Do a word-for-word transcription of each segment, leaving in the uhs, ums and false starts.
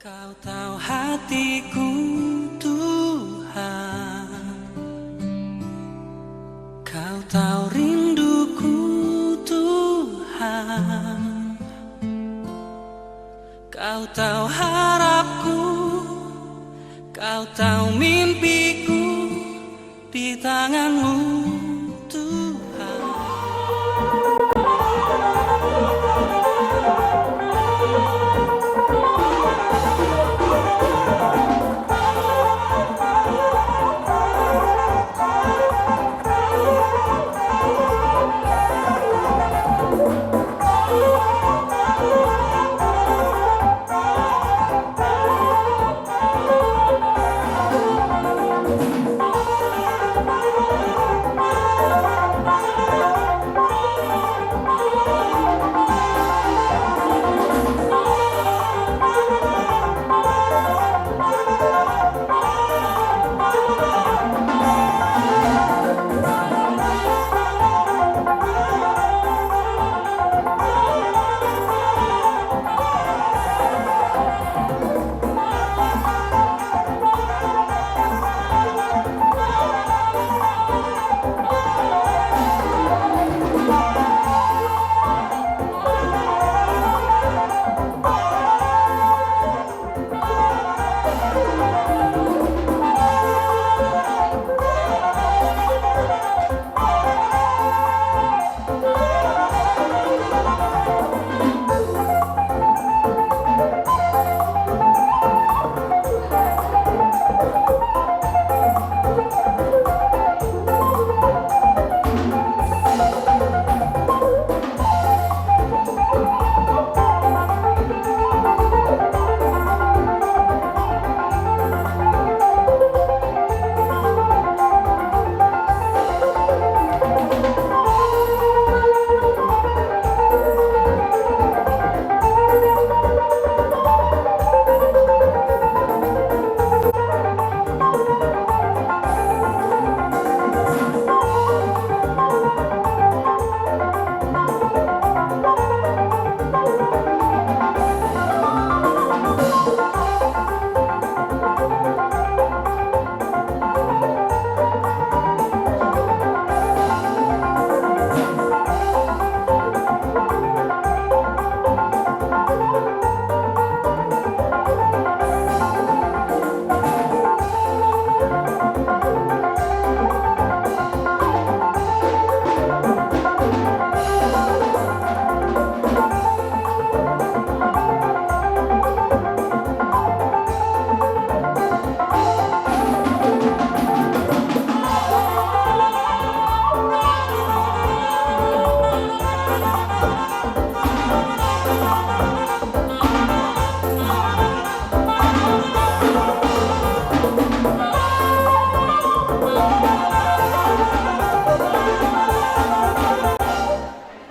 Kau tahu hatiku, Tuhan. Kau tahu rinduku, Tuhan. Kau tahu harapku, kau tahu mimpiku, di tangan-Mu, Tuhan.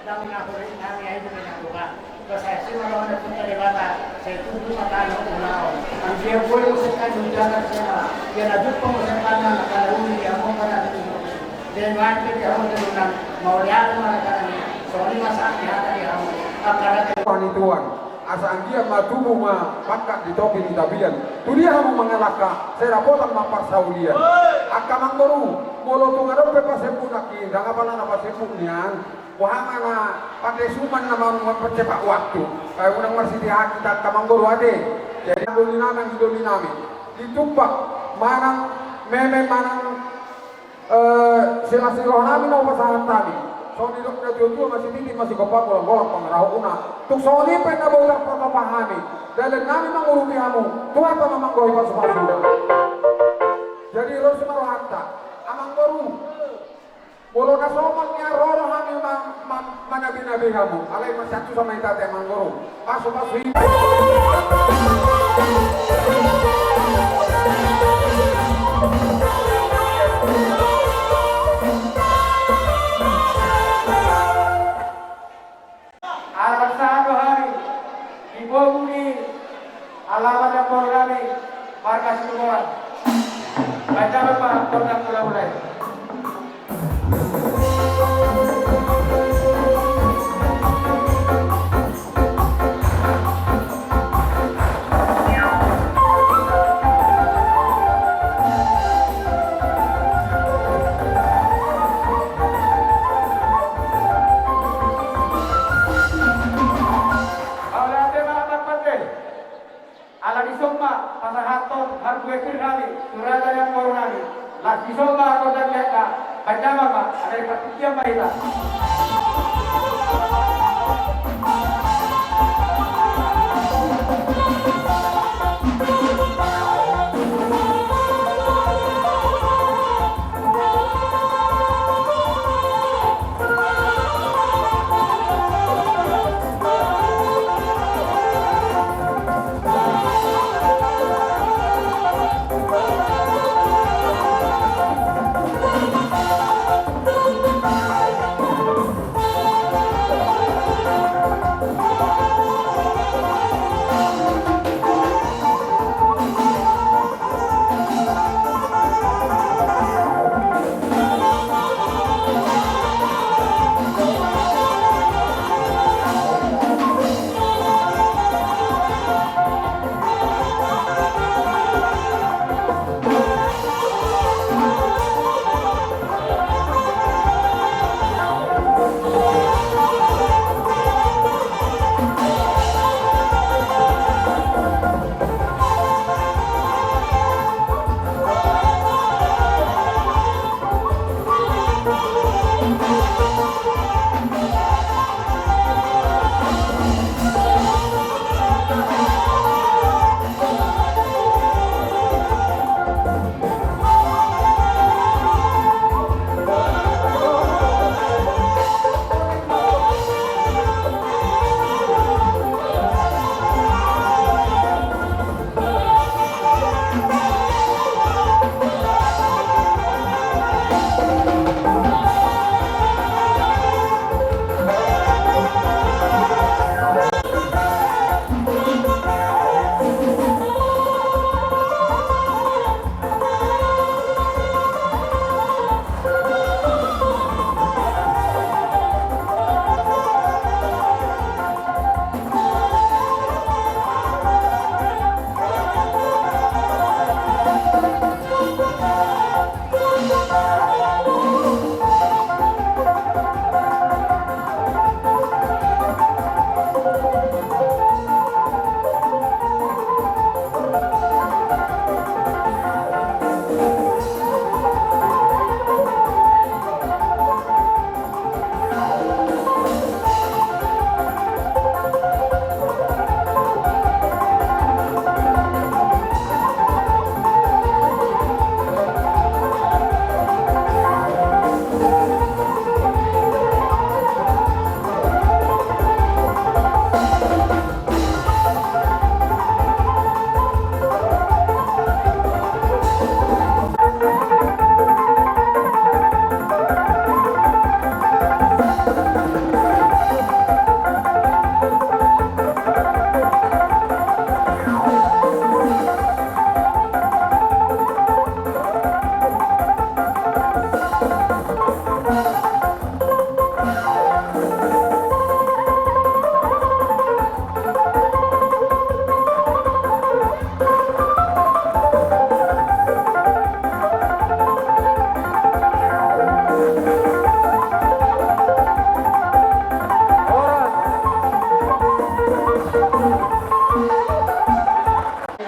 Ndang na hurang hami ai tu penangguhan. Dosa ese ma roha ni Amanta Debata, sai tubu ma tano ulaon. Anggiat boi muse hami manjaga sema, ia na jumpang muse hami na kalauni di hamu angka na tubu. Dengan pe di hamu turunan, mauliate ma na kalauni, songon i ma sahat ni hata di hamu. Angka na tubu. Panituan. Asa anggiat ma tubu ma pangkat di topi ni tapian. Tu dia hamu mangalangka, sai dapotan ma parsaulian. Angka amangboru, molo tung adong pe pasembu nangkin, ndang apala na pasembu nian. Boha ma na pande suman na mam-, mampercepat waktu. Kai unang marsitihak hita angka amangboru ate. Jadi, doli nami, doli nami. Ditumpak manang meme manang Eh, silas ni roha nami na hupasahat hami. Songon nidok na tuatua, masititik ma sigompa, bolanggolang pangarahutna. Tung songon i pe na boi tarpatupa hami. Dalan nami mangurupi hamu, Tuhanta ma manggohi pasupasuna. Jadi ro sima rohanta, amangboru. Molo na somal nian ro do hami ma-, ma-, manabinabi hamu. Alai masiantusan ma hita ate amangboru. Pasupasu i. Ala sahat do hami di bogu ni alaman ni amangboru nami marga Situmorang. Baen damang ma gondang hulahula i. Pasahathon harbue pir nami tu raja ni amangboru nami. Las dison ma gondang ni angka bahen damang ma, asa dipartingkian ma hita.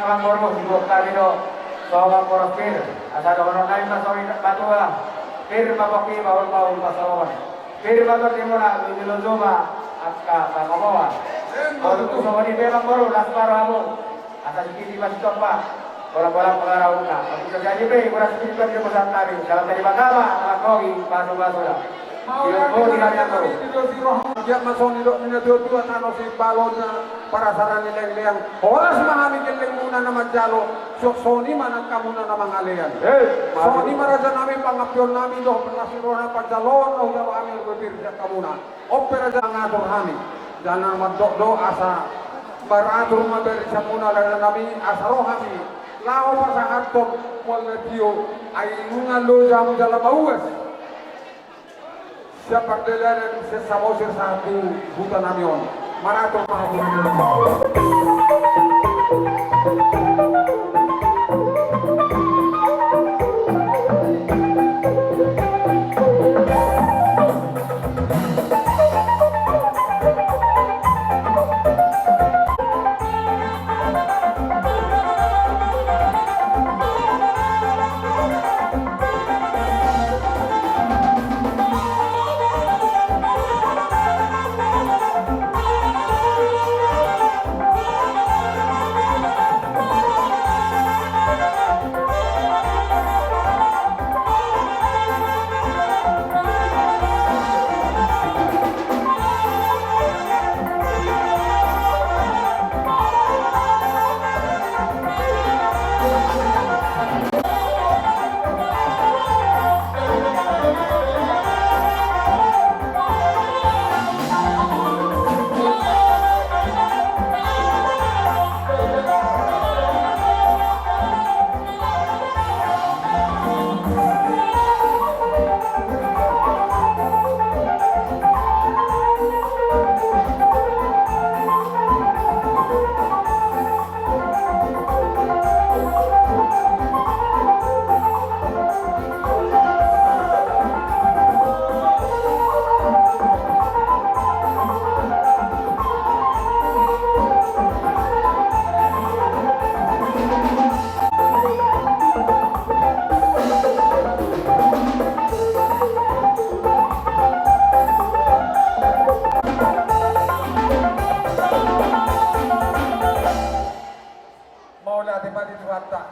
Amangboru, diboan hami do songon boras pir, asa dohonon nami ma songon i, Tulang. Pir ma pongki, bahulbahul pansalongan. Pir ma tondimuna, lojolojo ma angka pangomoan. Molo tung songon i pe, Amangboru, las ma rohamu. Asa sititi ma sitongpa, bolangbolang pangarahutna. Molo tung sadia pe, molo sititi ma sitongpa, salam dari Bagama, salam kogi, pasu-pasu da. Mauliate ma di hami, Amangboru. Giat ma songon nidok ni natuatua, tano sipalonya, parasaran ni leangleang. Horas ma hami gellengmuna na manjalo, suang songon i ma nang hamuna na mangalean. Eh, songon i ma raja nami, pangampuon nami dohot las ni roha, panjaloon na hujalo hami harbue pir sian hamuna. On pe raja mangatur hami, jala mandok do asa maratur ma barisamuna raja nami, asa ro hami laho pasahathon mual na tio, ai nunga loja hamu jala mauas sian Pardalanan, sian Samosir sahat tu huta nami on. Maratur ma hamu. Mauliate ma di Tuhanta.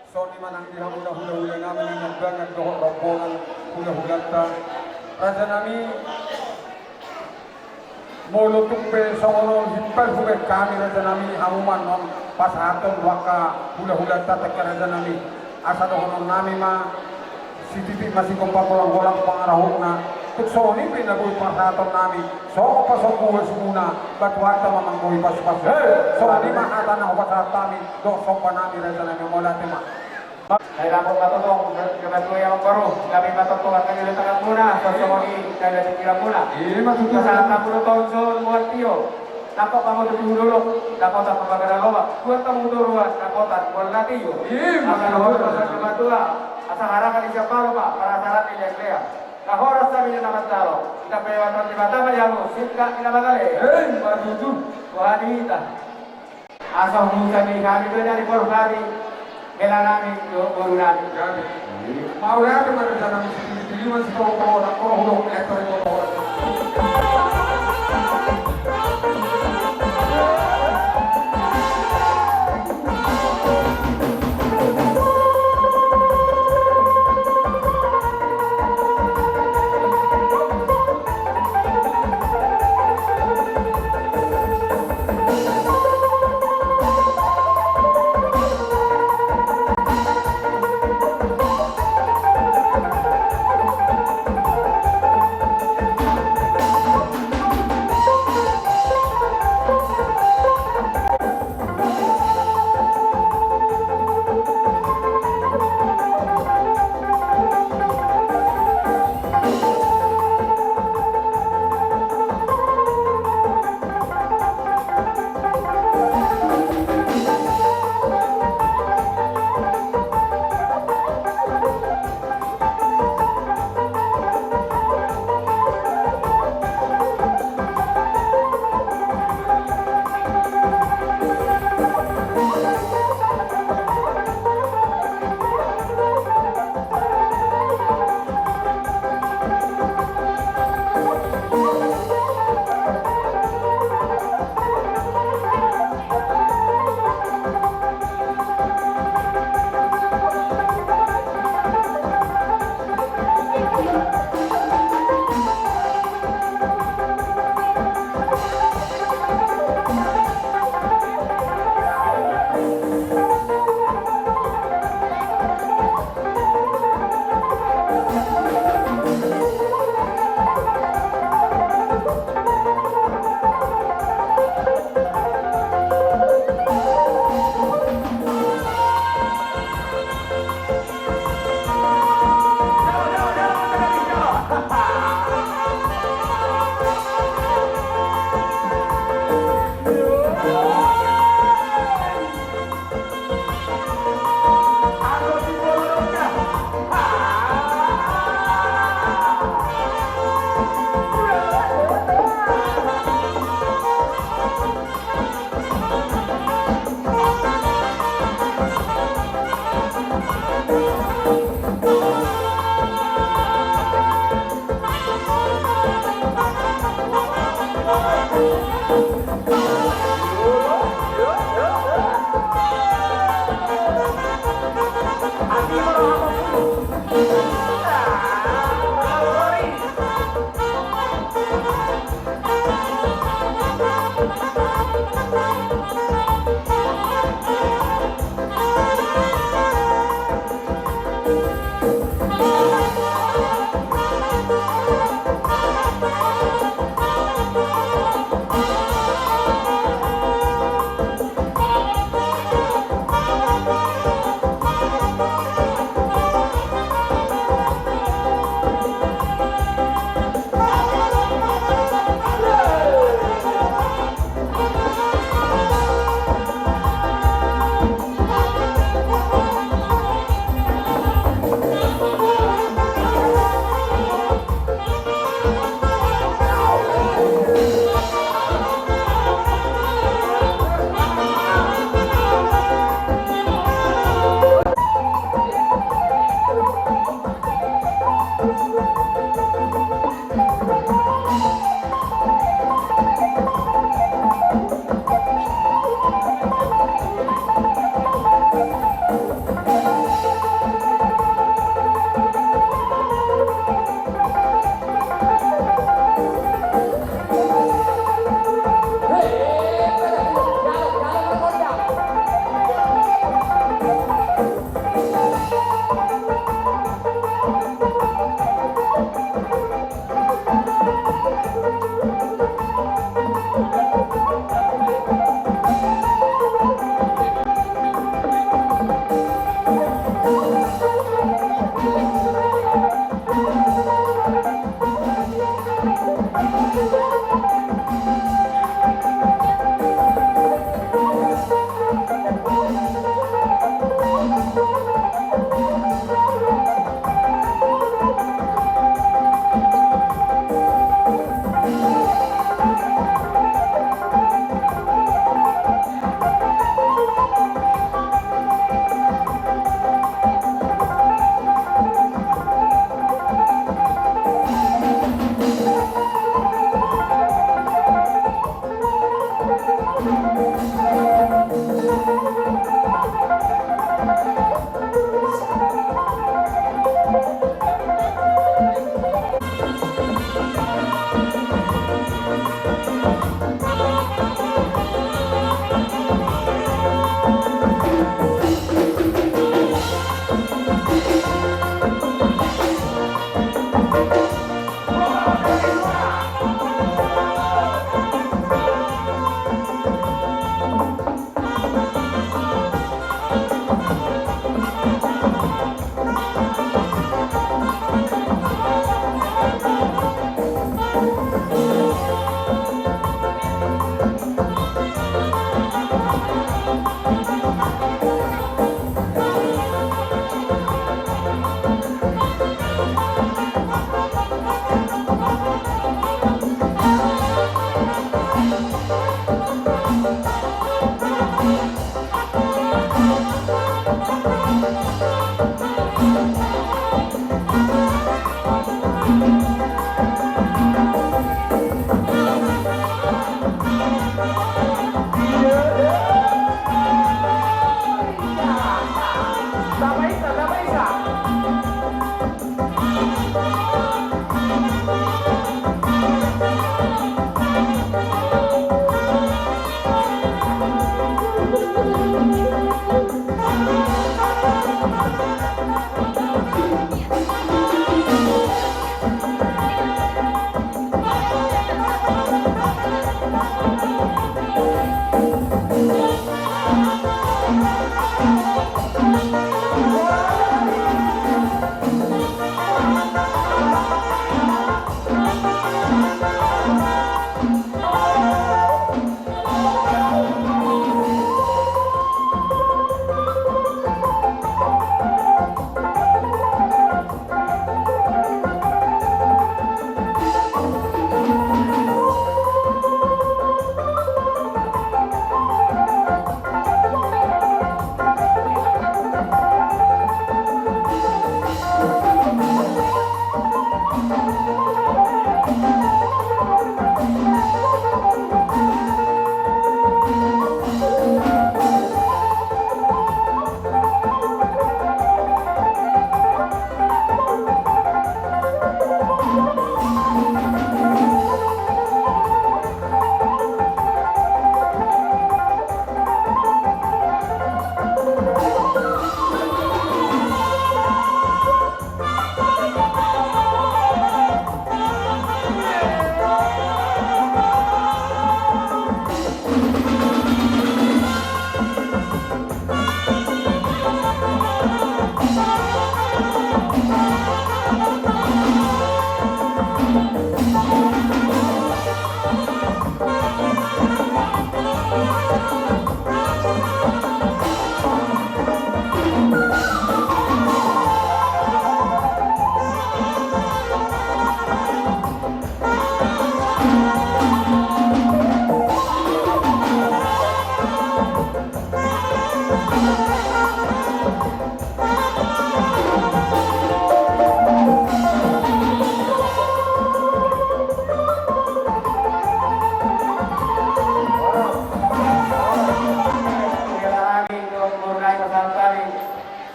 Songon i ma nang di hamu na hulahula nami na mandangan dohot rombongan hulahulanta. Raja nami, molo tung pe songon on himpal hubaen hami raja nami, hamu ma annon pasahathon tu angka hulahulanta, tu angka raja nami. Asa dohonon nami ma, sititi ma sigompa, golanggolang pangarahutna. Tung songon i pe na boi pasahaton nami, songon pasombu uas muna, ba Tuhanta ma manggohi pasupasu. Songon i ma hata na hupasahat hami dohot somba nami raja nami, mauliate ma. Sai dapot ma tongtong, gabe tuai amangboru, gabe ma tongtong angka na di tanganmuna, songon i na di pikiranmuna. Ima tutu. Pasahat hamu do tonjon muat tio. Dapot ma molo tu hudolok, dapotan ma bagara lomak, buat ma molo tu ruas, dapotan mual na tio. Ima tutu. Asa na hot pasahat ni matua, asa harakan ni siap palo ma, parasaran ni leakleak. Na horas hami na manjalo, ita pe matan di mata ma jamu, singkat di na magale. Ima tutu. Tuhan ita. Asa humusani hami do na di palu hami, hela nami dohot boru nami. Mauliate ma raja nami, sititi ma sitolo-tolo, na hurang hudok, etor i boto.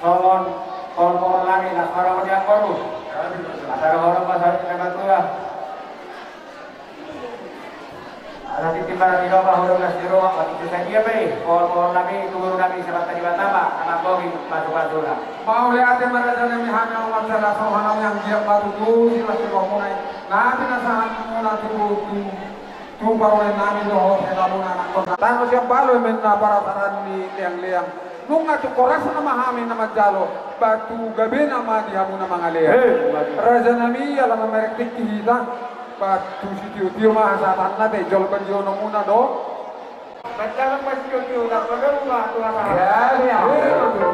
Songon kolkol nami na harajaon boru. Asa dohonon ma sahat na matua. Asa tintin ma na tinopa, hudon na siro, mati tu sadia pe kolkol nami tu boru nami, sabab tadi batama na manggohi pasu-pasuna. Mauliate ma raja nami, hami na manjalo, asa roha nami anggiat ma tutu silas ni rohamuna i na pinasahatmuna tu, tu Tu parole nami dohot hela muna anakkon. Tano sian balo eme na parasaran ni leang-leang. Nunga tu horas nama hami na manjalo, ba tu gabe nama di hamu na mangalean. Hei, maju. Raja nami, ala mamereng tingki hita, ba tu sitio-tio ma hasahatanna, te jolo bagi ono muna do. Bacakan ma sitio-tio, tak perlu ma tu apa. Ya, ya. Hei, maju.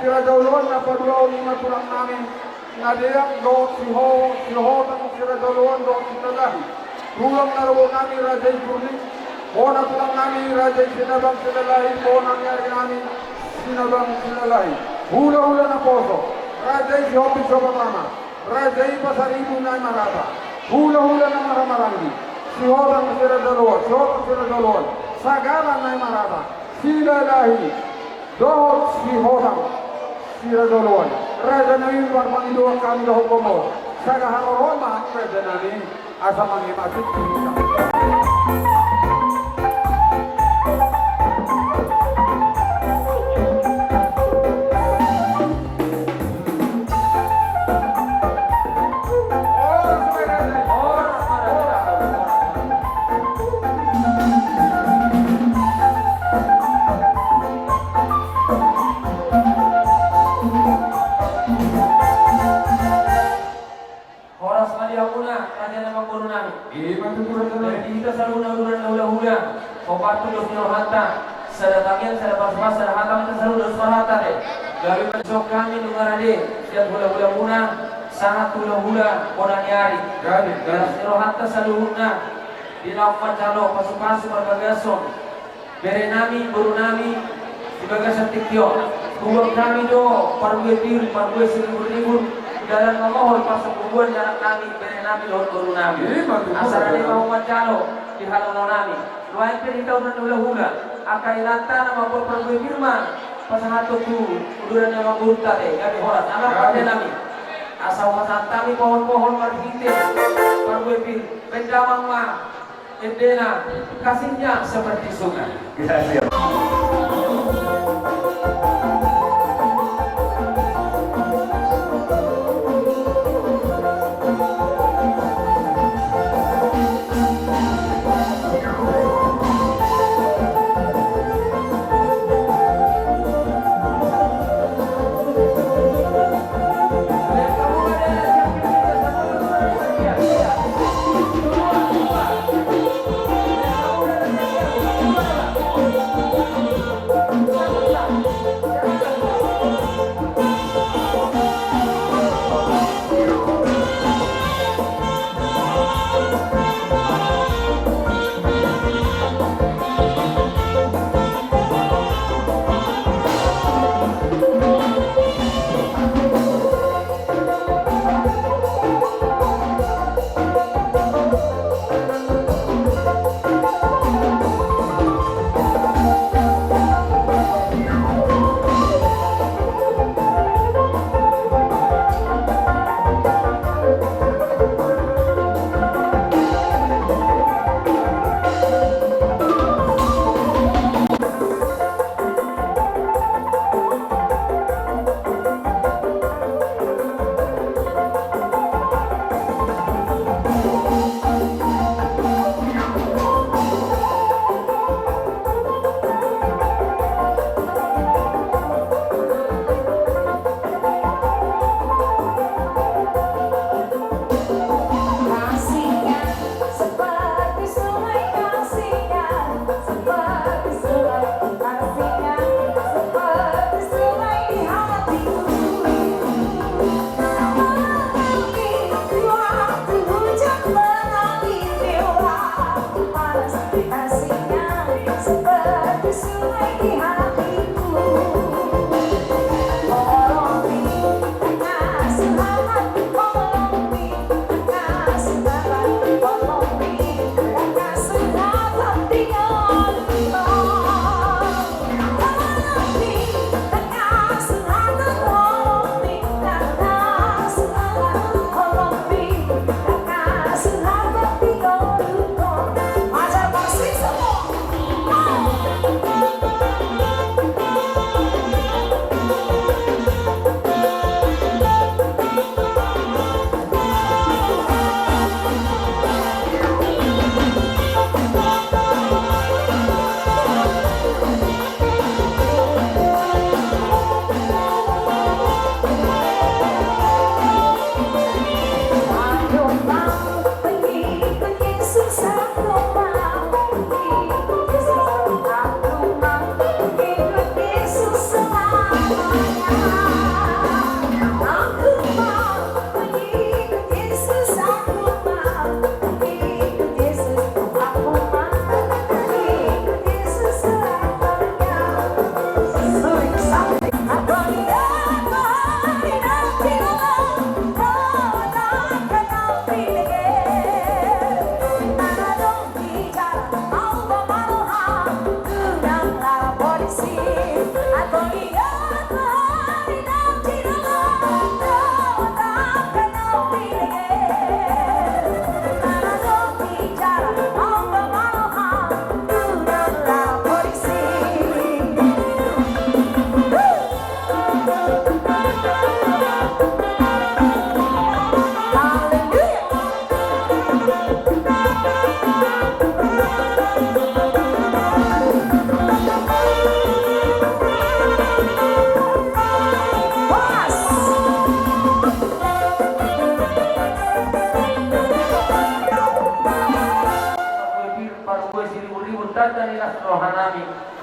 Siraja Oloan na paduahon ima tulang nami. Na deak dohot si Ho-, si Hotang Siraja Oloan dohot Silalahi. Tulang na rorobot nami Raja i Jurning, bona tulang nami Raja i Sinabang Silalahi, bona ni ari nami Sinabang Silalahi. Hula-hula naposo, Raja i Sihombing Sobatama, Raja i Pasaribu Nai Marata. Hula-hula na marhahamaranggi, si Hotang Siraja Oloan, si Hotang Siraja Oloan, Sagala Nai Marata, Silalahi. Dohot si Hotang Siraja Oloan. Raja nami, marpangidoan hami dohot ho ma. Sagar haroro ma raja nami, asa mangema tingki hita. Horas ma di hamuna, raja ni amangboru nami. Ima tutu, raja nami. Di hita saluhutna uduran na hulahula, hombar tu dos ni rohanta, sada tangiang, sada pasupasu, sada hata ma hita saluhutna dos parhata, te. Gabe manjou hami nunga rade sian hulahulamuna, sahat tu hulahula bona ni ari. Gabe, gabe. Horas ni rohanta saluhutna, di na manjalo pasupasu marbagason bere nami, boru nami, di bagasan tingki on. Hubuat hami do parbue pir, parbue siribur-ribur, dalan mamohon parsanggubuan ni anak nami, bere nami dohot boru nami. Ima tutu. Asa rade ma ho manjalo di halalo nami. Nuaeng pe di taon na hulahula, angka inanta na mamboan parbue pir ma pasahathon tu uduran ni amangborunta, te, gabe horas. Gabe. Amang pande nami. Asa hupasahat hami pohon-pohon marhite parbue pir, baen damang ma endena, kasihnya seperti sungai. Iya, iya.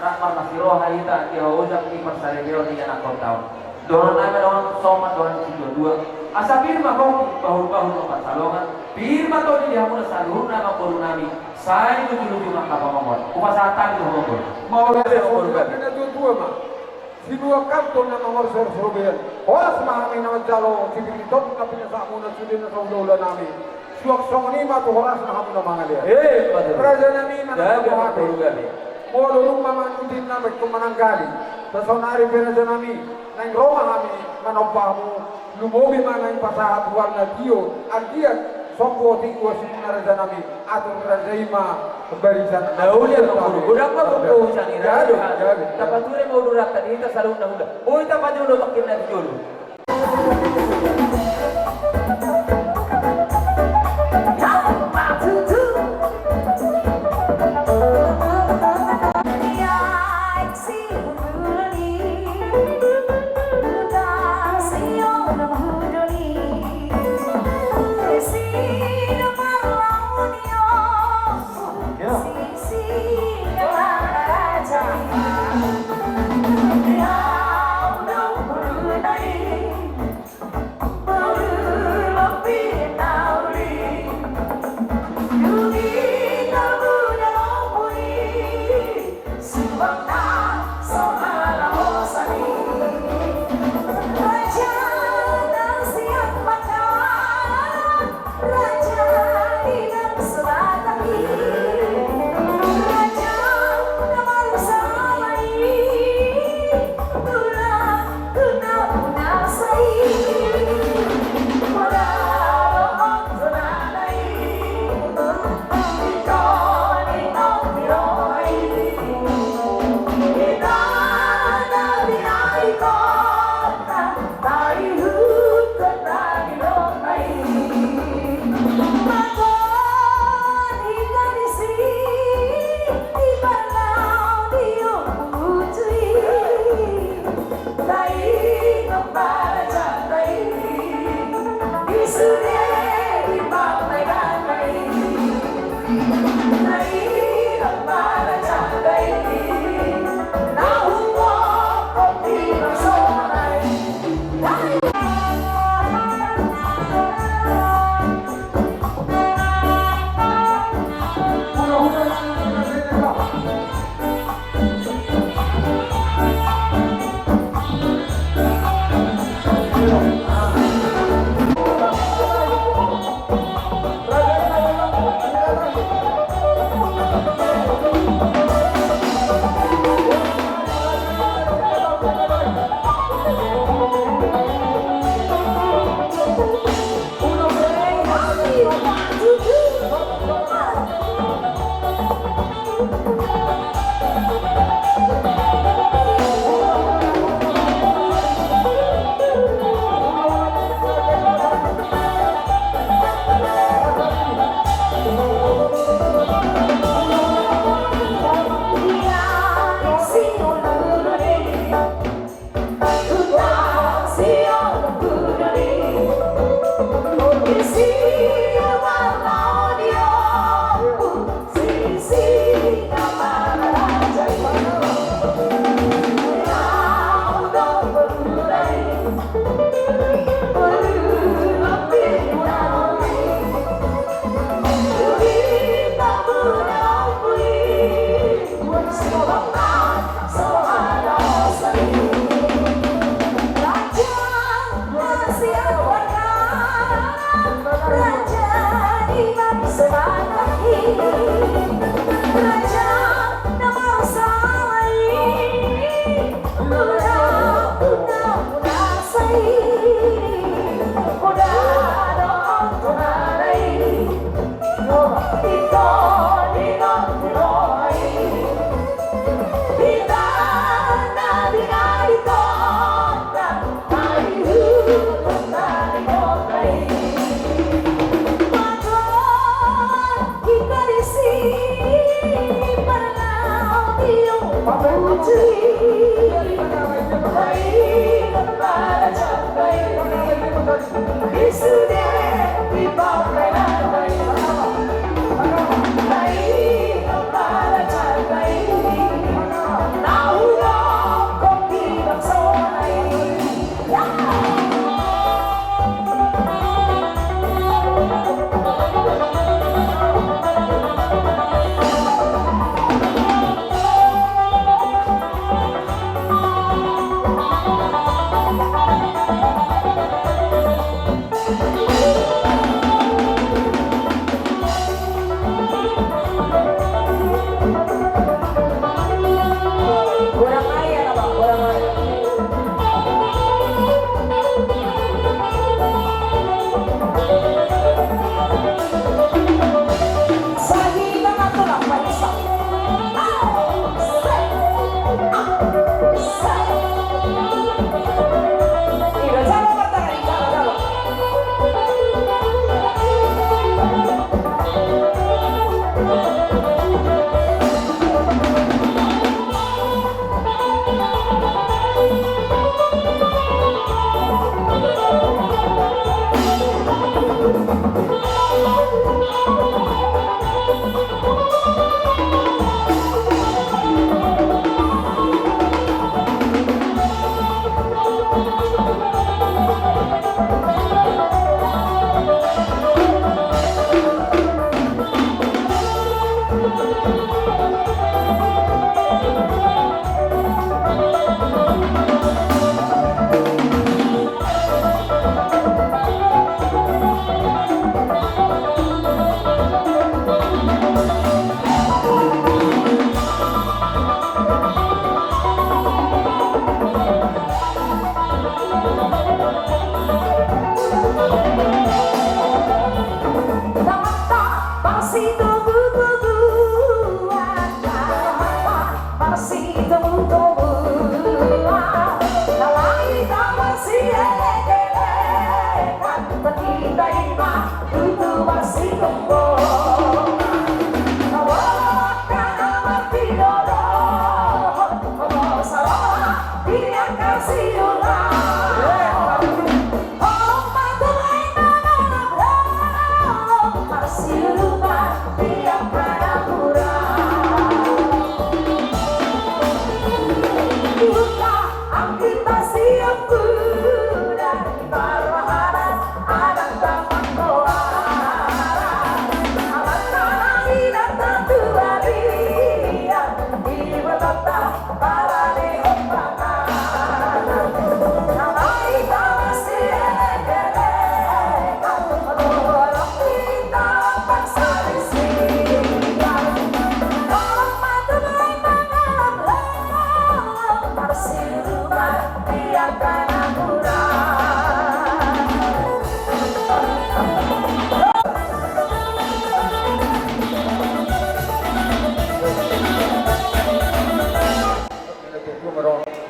Rap marlas ni roha hita di haujak ni parsaripeon ni anakhonta on. Dohonon nami ma dohonon sopat dohonon ni situatua. Asa pir ma pongki, bahulbahul ma pansalongan. Pir ma tondi di hamuna saluhutna amangboru nami. Sai lujuluju ma angka pamokkon. Hupasahat hami tu hamuna. Mauliate ma di natuatua ma. Sinuan hami tu na mangorsor robean. Horas ma hami na manjalo, sipir ni tondi na pinasahatmuna sude na sahulahula nami. Suang songon i ma tu horasna hamu na mangalean. Eh, betul. Raja nami, mana gabe, hamu hape. Betul, gabe. Molo dung ma manang utinna baen tu mananggali. Sasaonari pe raja nami, naeng ro ma hami manomba hamu, lumobi ma naeng pasahat hual na tio, anggiat sombu otik uasimuna raja nami, atur raja i ma barisan. Na uli, atur angka raja. Godang ma bongko husa ni raja. Gabe, gabe. Tapature ma uduranta di hita saluhutna hula. Boi tapajolo tongkin na di jolo.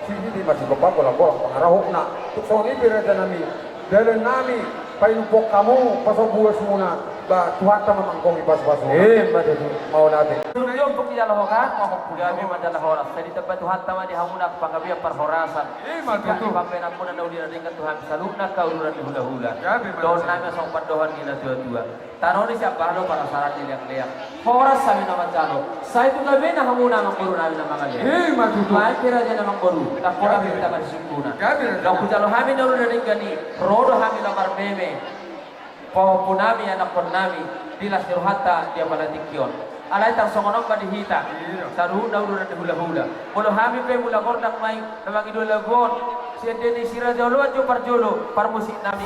Sisi di masih gopa bola-bola pangarahutna. Tuk songon i pe raja nami, dalan nami, painumpok hamu pasombu uasmuna, ba Tuhanta ma manggohi pasu-pasu. Eh, ma tutu, mauliate. Nunga diompung dijalo ho, ka? Gabe ma jala horas. Sai ditamba Tuhanta ma di hamuna panggabean parhorasan. Eh, ma tutu. Pambahenanmuna na uli na denggan tu hami saluhutna angka uduran ni hula-hula. Gabe ma tutu. Dohonon nami songon pandohan ni na tua-tua. Tano ni sian balu, parasaran ni leang-leang. Horas hami na manjalo. Sai tu gabena hamuna amangboru nami na mangalean. Eh, ma tutu. Baen pe raja na amangboru. Ndang pola hami hita marsungkun. Gabe, raja. Laos hujalo hami na uli na denggan i. Ro do hami laho marmeme. Pahompu nami, anakkon nami. Di las ni rohanta di apala tingki on. Alai tarsongon on ma di hita. Iya. Saluhutna uduran ni hula-hula. Molo hami pe mula gordang ma i. Na mangido lagu on, sian ende ni si raja oloan jo parjolo, parmusik nami.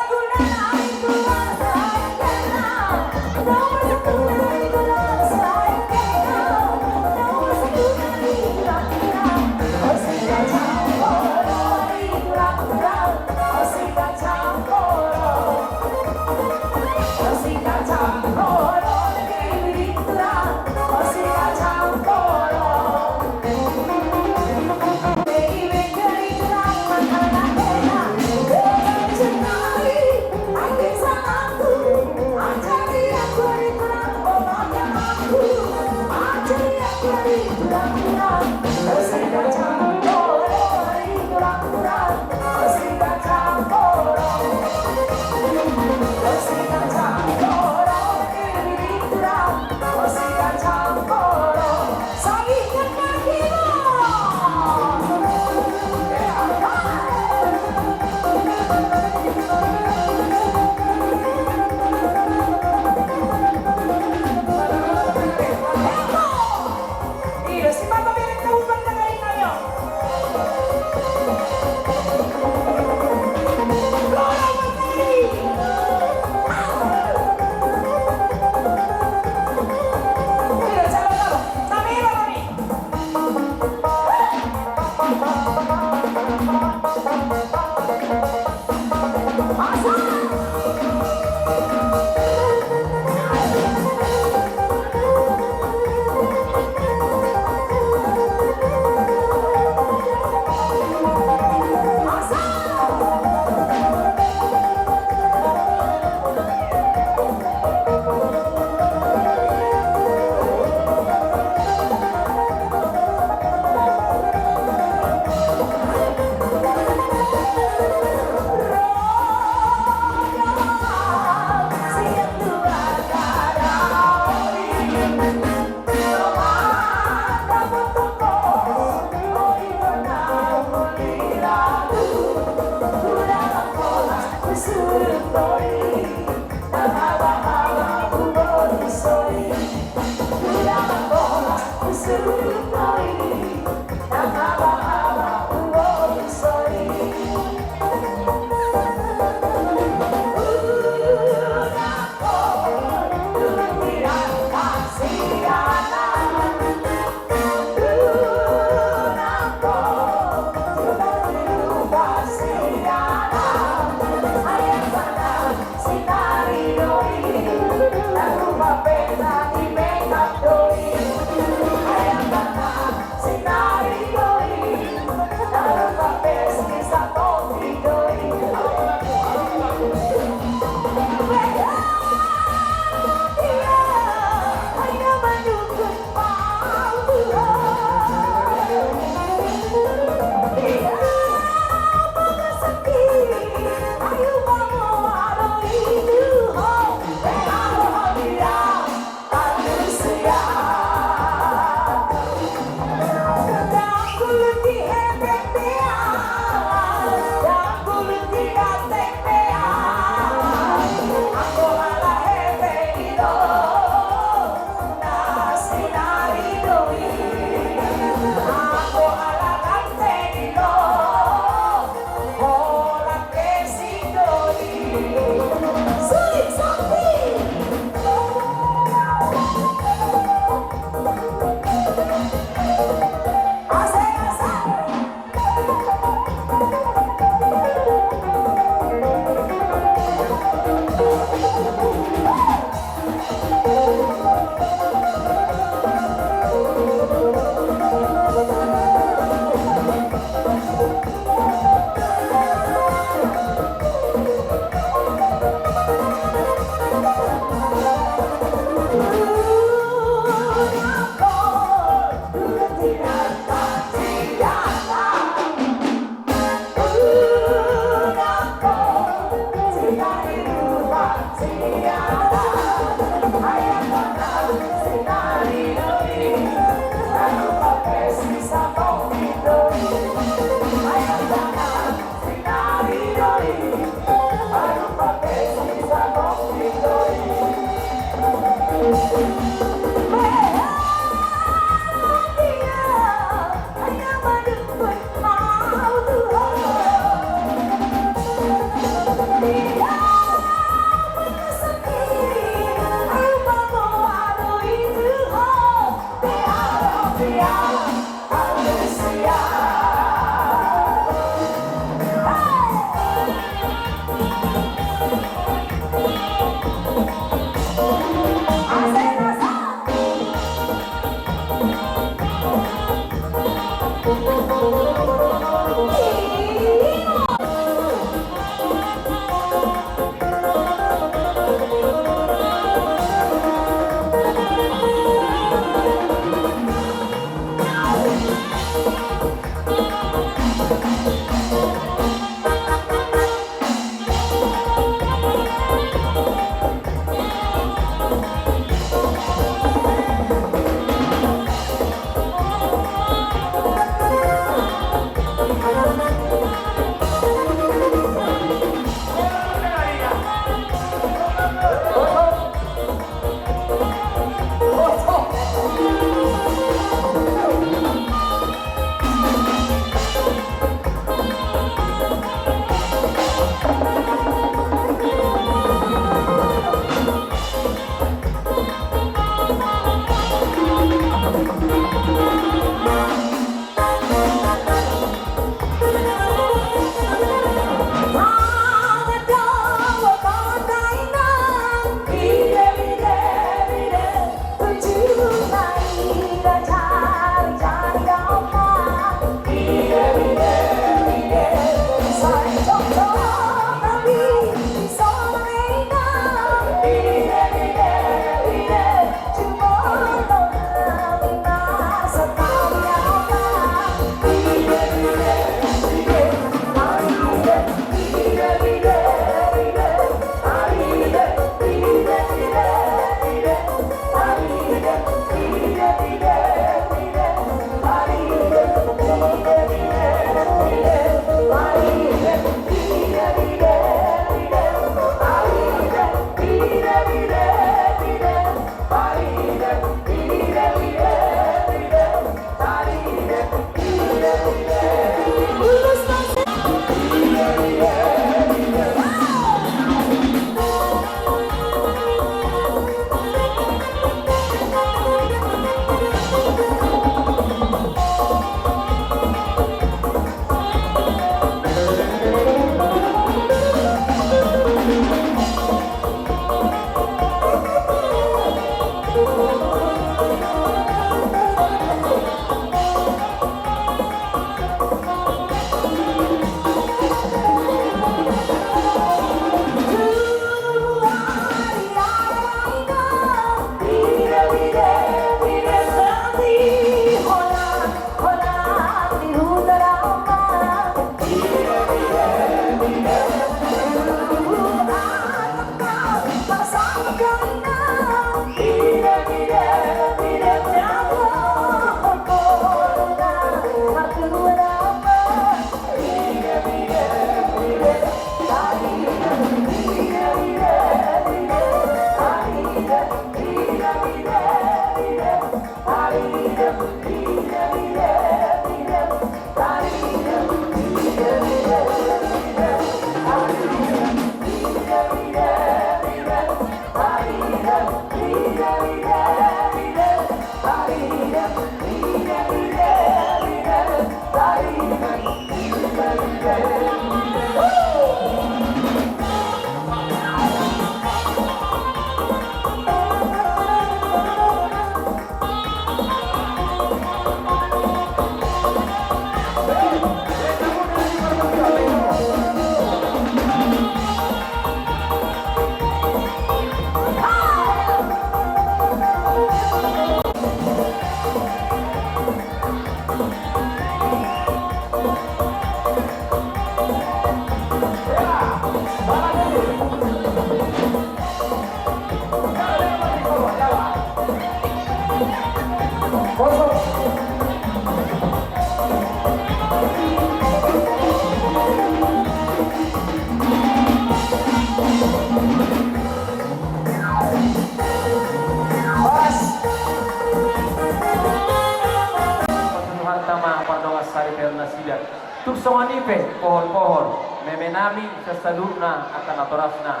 Tung songon i pe pohol-pohol, meme nami, saluhutna angka natorasna,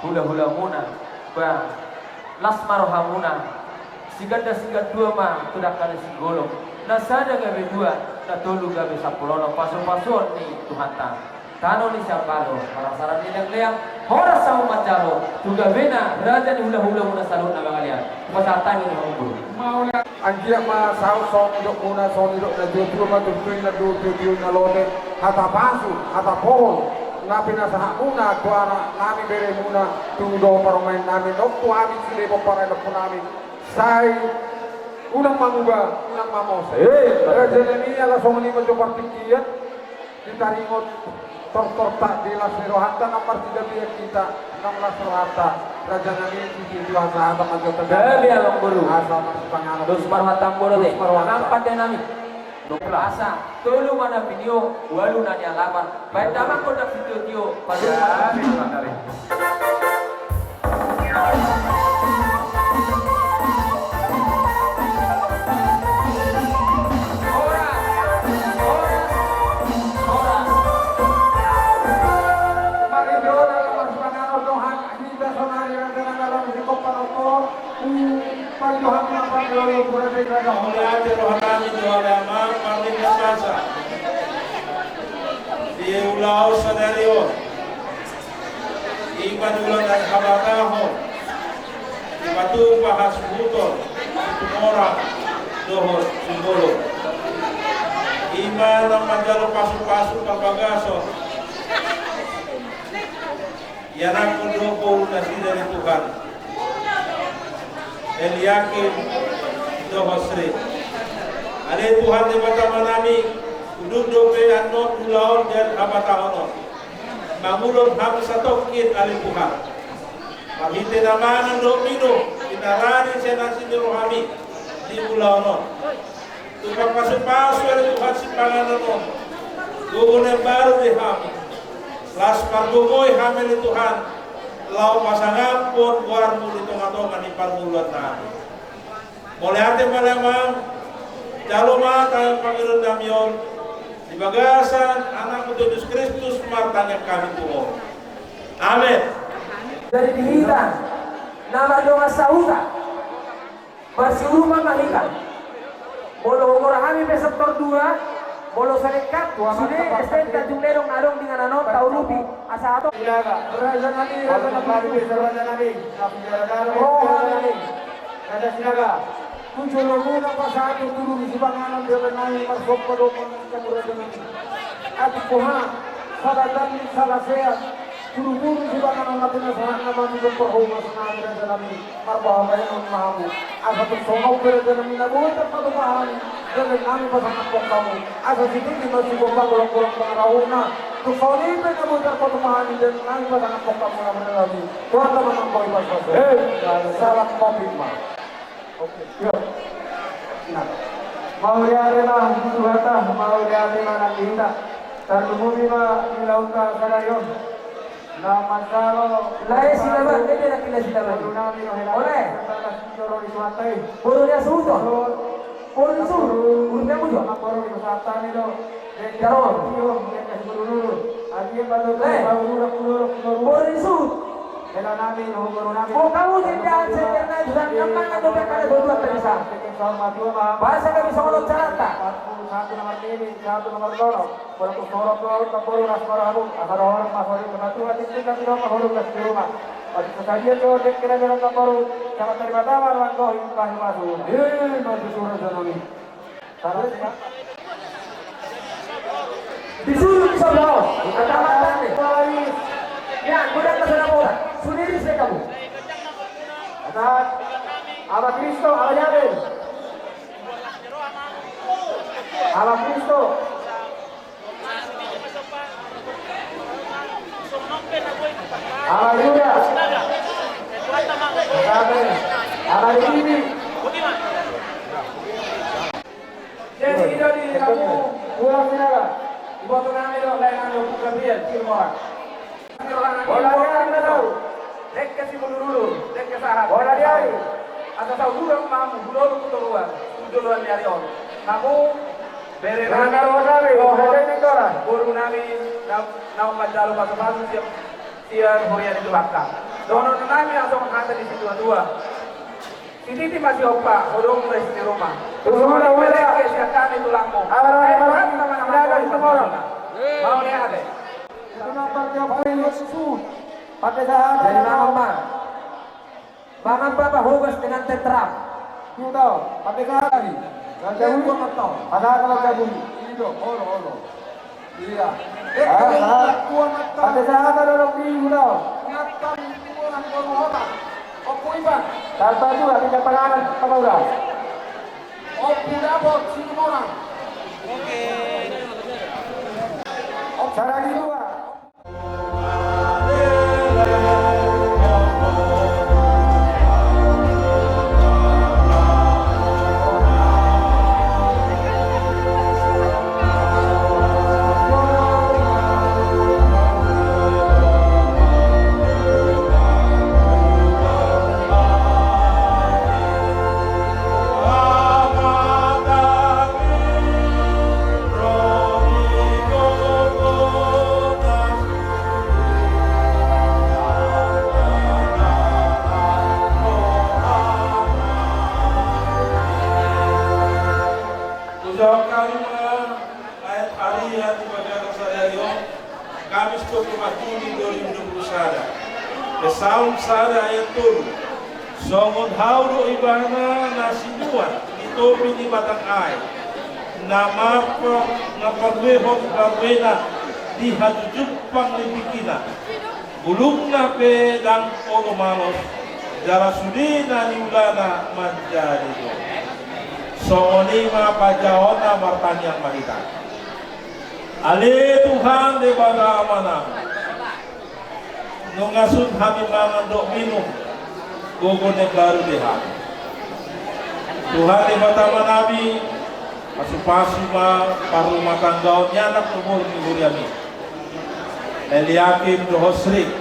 hula-hulamuna, ba las ma rohamuna, siganda-sigandua ma tu dangka ni sigolom, na sada gabe dua, na tolu gabe sampulu onom, pasu-pasuon ni Tuhanta. Tano ni siambalo, parasaran ni leang-leang, horas hamu manjalo, tu gabena raja ni hula-hulamuna saluhutna mangalean. Pasahat hami di hamu. Mauliate. Anggiat ma saut songon nidokmuna, songon nidok na tuatua ma, tutu inna dohot tio-tio na lote, hata pasu, hata pohol na pinasahatmuna tu anak nami beremuna, tu dohot parumaen nami, dohot tu hami sude pomparan ni ompu nami. Sai unang manguba, unang mamose. Eh, raja nami, ala songon i ma jo partingkian. Ditaringot tortorta di las ni rohanta, nang marsidamean hita, nang las rohanta. Raja nami, sitio-tio asa hata ma jo. Gabe, amang boru. Asa marsipanganon. Dos ma rohanta, amang boru, dos ma rohanta. Amang pande nami. Asa tolu ma na pinio, ualu na nialapan. Baen damang gondang sitio-tio. Padu. Ya, amang boru. Mauliate roha nami tu ale amang, marnida basa. Di ulaon sadari on. I ma di ulaon na habatahon, dipatupa hasuhuton, Situmorang dohot Simbolon. I ma na manjalo pasu-pasu parbagason. Ianakhon do boru nasida di Tuhan, Eliakim dohot Sri. Ale Tuhan Debata Amanami, udut dope annon ulaon dan habatahon on. Mangulon hami satongkin, ale Tuhan. Marhite na mangan dohot minum, pinaradi sian asi ni rohami di ulaon on. Tung pasu-pasu, ale Tuhan, sipanganon on. Gogo na imbaru di hami. Las margogoi hami, ale Tuhan, laho pasangaphon goarmu di tonga-tonga ni parngoluan nami. Mauliate ma, ale amang, jalo ma tangiang pangidoan nami on di bagasan Anakmu Tuhan Jesus Kristus, martangiang hami tu Ho. Amen. Jadi di hita na mardongan sahuta, marsiurupan ma hita. Molo hugoran hami pe sektor dua, molo salengkap sude S T M Tanjung Ledong na adong di inganan on, taurupi asa hatop. Raja nami, raja nami, raja nami. Raja Sinaga. Tu jolomuna pasahat tu tulang sipanganon, raja nami, marsomba do mangan hamu, raja nami. Atik boha, sada tanding sada sehat. Tulang sipanganon na pinasahat nama tu jompa ho, raja nami, raja nami. Marbahabahenon ma hamu. Asa tung songon on pe, raja nami, na boi tarpatupa hami, raja nami, pasangaphon hamu. Asa sititi ma sigompa, golanggolang pangarahutna. Tung songon i pe na boi tarpatupa hami, raja nami, pasangaphon hamu, raja nami. Tuhanta ma manggohi pasu-pasu. Eh, salam kopi ma. Oke, yo. Nah. Mauliate ma tu Tuhanta, mauliate ma nang di hita. Tarlumobi ma di ulaonta sadari on. Na manjalo. Lae Sinaga, dia dia laki lae Sinaga. Boru nami do hela. Ole. Santa na sijoro di Suhanta i. Boru dia Suhuto. Boru Suhut. Boru dia Mujo. Boru di Suhanta i do. Jaro. Dia kasih boru dulu. Adi yang baru. Lae. Boru dulu, boru dulu. Boru Suhut. Hela nami, boru nami. Mau kamu tidak sebenarnya juga gampang kan, udah kada dua-dua tadi sa. Bahasa kami sama lo carata. Satu nomor ini, satu nomor loro. Molo tung songon on do, namboru, las ma rohamu, asa dohonon ma songon i tu na tua, tingki na tinopa, hurung las di ruma. Molo tung sadia do dengke na nilehon namboru, sangat tarima tama, manggohi pasu-pasu. Eh, maju surat janami. Salah sih. Disuruh di sebelah, kecamatan nih. Ya, udah ke sana, udah. Sendiri sih kamu. Kata, ala Kristo, ala Yahweh. Ala Kristo. Ala Yuda. Amen. Ala Didi. Jadi, jadi, kamu pulang, Sinaga. Iboto nami do, lae nami, Ompu Gabriel Situmorang. Bola dia, Sinaga. Dengke Simanjorujuru, dengke sahat. Bola dia. Asa saudut ma hamu, hulolot tu toruan, tu joloan ni ari on. Hamu, bere nami. Bola dia, Sinaga. Boru nami na, naung manjalo pasupasu sian, sian huria ni Tuhanta. Dohonon nami asa songon hata ni situa-tua. Sititi ma sihompa, hodong ma isi ni ruma. Tutu ma, tutu ma. Sian hami tulangmu. Mauliate. Itu nampak dia paling susu. Pakai sahata. Jadi mangan ma. Mangan ma pahogas dengan tentram. Tutu, pakai sahata ni. Jangan cabut. Pakai sahata, jangan cabut. Ini dong, olo, olo. Iya. Eh, ah, kalau ah. Tua mata. Pakai sahata dong, di udah. Ngatan orang baru hotak. Opo Iban. Tanpa juga, tiga panganan, apa udah? Opo dapot, sini orang. Oke. Opo. Saragi dua. Ucap hami ma, ayat harian di pagari sadari on, Kamis tolu Juni dua ribu dua puluh sada. Psalm sada ayat tolu. Songon hau do Ibana na sinuan di topi ni batang aek, na mampa, na panuehon baruena di hatujumpang ni tingkina. Bulungna pe ndang olo malos, jala sude na niulana manjadi do. Songon i ma pajahaonna, martangiang ma hita. Ale Tuhan Debata Amanami, nunga sun hami mangan dohot minum, gogo na imbaru be hami. Tuhan Debata Amanami, pasupasu ma parrumatanggaon ni anak boru ni huriami, Eliakim dohot Sri,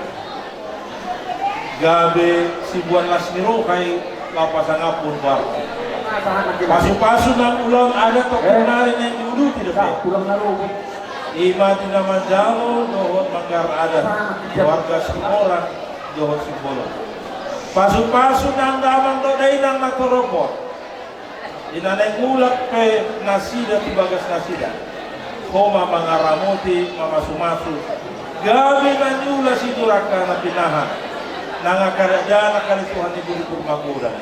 gabe siboan las ni roha i laho pasangaphon boarna. Pasupasu nang ulaon adat, tongkin nari naeng diuduti dope. I ma di na manjalo dohot manggarar adat, keluarga Situmorang dohot Simbolon. Pasupasu nang damang dohot dainang na torop on, di na naeng mulak pe nasida tu bagas nasida. Ho ma mangaramoti, mamasumasu, gabe na niula sian angka na pinahan, nang angka dakdanak, ale Tuhan, di buri-buri magodang.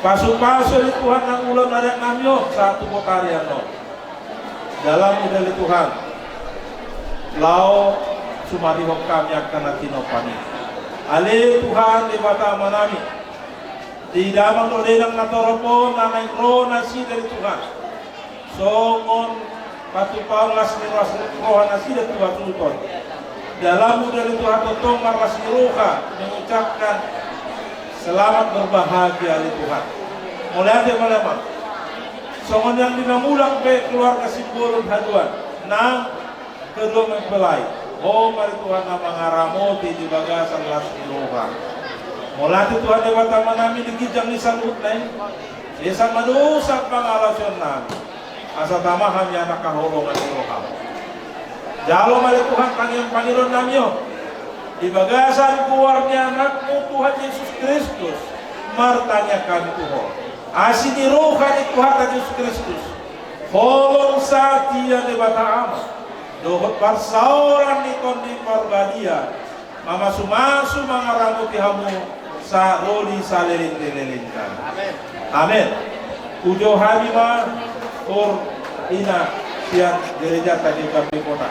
Pasupasu ale Tuhan nang ulaon adat nami on sahat tu botari annon. Dalanmu do ale Tuhan laho sumarihon hami angka na tinompa i. Ale Tuhan Debata Amanami, di damang dohot dainang na torop on na naeng ro nasida ale Tuhan songon patupaon las ni roha nasida tu hasuhuton. Dalanmu do ale Tuhan tongtong marlas ni roha mengucapkan selamat berbahagia ale Tuhan. Mauliate ma ale Amang. Songon i nang di na mulak pe keluarga Simbolon haduan, nang kedua mempelai, ho ma ale Tuhan na mangaramoti di bagasan las ni roha. Mauliate Tuhan Debata Amanami di ginjang ni saluhutna i, sesa ma dosa pangalaosion nami, asa tama hami anak haholongan ni roham. Jalo ma ale Tuhan tangiang pangidoan nami on, di bagasan goar ni anakmu Tuhan Jesus Kristus, martangiang hami tu Ho. Asi ni roha ni Tuhanta Jesus Kristus, holong satia Debata Ama, dohot parsaoran ni Tondi Parbadia, mamasumasu mangaramoti hamu sahat ro di saleleng ni lelengna. Amen. Amen. Hujou hami ma, hur ina sian gerejanta di Kampung Kota.